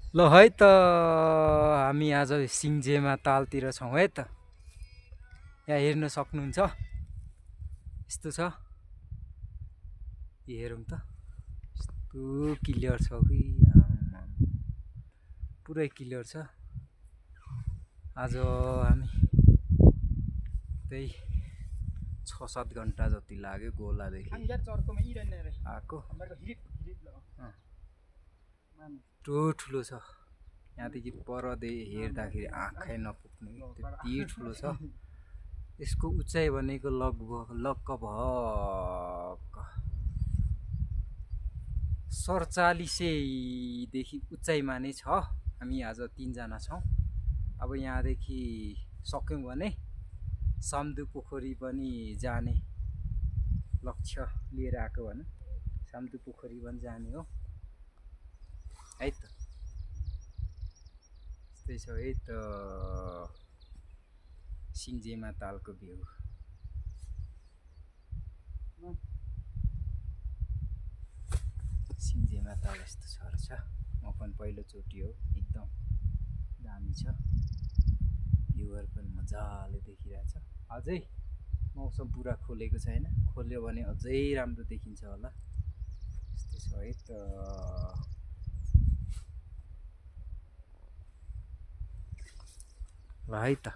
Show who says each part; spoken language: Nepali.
Speaker 1: ल है त हामी आज सिङ्जेमा तालतिर छौँ है त। यहाँ हेर्न सक्नुहुन्छ यस्तो छ। हेरौँ त यस्तो क्लियर छ कि आम्माम, पुरै क्लियर छ। आज हामी त्यही 6-7 घन्टा जति लाग्यो गोलादेखि आएको। ठुलो छ, यहाँदेखि परदे हेर्दाखेरि आँखै नपुग्ने त्यति ठुलो छ। यसको उचाइ भनेको लगभग 4700 उचाइमा नै छ। हामी आज 3 जना छौँ। अब यहाँदेखि सक्यौँ भने साम्दु पोखरी पनि जाने लक्ष्य लिएर आएको भनौँ। साम्दु पोखरी पनि जाने हो है त। यस्तै छ है त सिङ्जेमा तालको भ्यू। सिङ्जेमा ताल यस्तो छ रहेछ। म पनि पहिलोचोटि हो, एकदम दामी छ। भ्यूहरू पनि मजाले देखिरहेछ। अझै मौसम पुरा खोलेको छैन, खोल्यो भने अझै राम्रो देखिन्छ होला। यस्तो छ है त। ल है त।